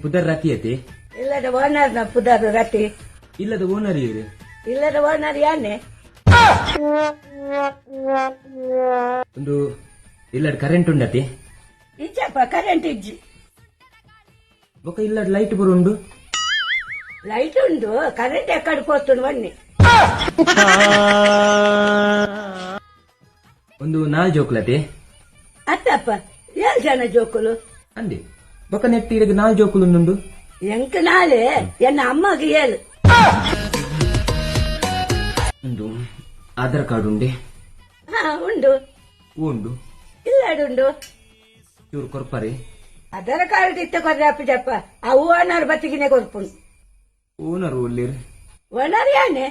ಪುದರ್ ರತಿಯತೆ. ಇಲ್ಲದ ಓನರ್ನ ಪುದರ್ ರತಿ. ಇಲ್ಲದ ಓನರ್ ಇರು. ಇಲ್ಲದ ಓನರ್ ಯಾನೆ. ಒಂದು ಇಲ್ಲಡ್ ಕರೆಂಟ್ ಉಂಡತಿ? ಇಜ್ಜಪ್ಪ, ಕರೆಂಟ್ ಇಜ್ಜಿ. ಬೊಕ ಇಲ್ಲಡ್ ಲೈಟ್ ಬರುಂಡು? ಲೈಟ್ ಉಂಡು, ಕರೆಂಟ್ ಎಕ್ಕಡ್ ಪೋತುಂಡು ಬನ್ನಿ. ಒಂದು ನಾಲ್ ಜೋಕುಲತೆ? ಅತ್ತಪ್ಪ, ಏಳ್ ಜನ ಜೋಕುಲು. ಅಂದೆ, ಬೊಕ ನೆಟ್ಟಿ ಇರಗ್ ನಾಲ್ ಜೋಕುಲು ಉಂಡು. ಎಂಕ್ ನಾಳೆ, ಎನ್ನ ಅಮ್ಮಗ್ ಏಳು. ಒಂದು ಆಧಾರ್ ಕಾರ್ಡ್ ಉಂಡೆ? ಹಾ, ಉಂಡು. ಉಂಡು. ಇಲ್ಲಡುಂಡು. ಚೂರು ಕೊರ್ಪರೆ? ಅದರ ಕಾರ್ಡ್ ಇತ್ತ ಕೊರ್ರೆ ಅಪ್ಪಜಪ್ಪ, ಆ ಓನರ್ ಬತ್ತಿಗಿನೇ ಕೊರ್ಪುಂಡು. ಓನರ್ ಒಲ್ಲೇರು? ಓನರ್ ಯಾನೆ.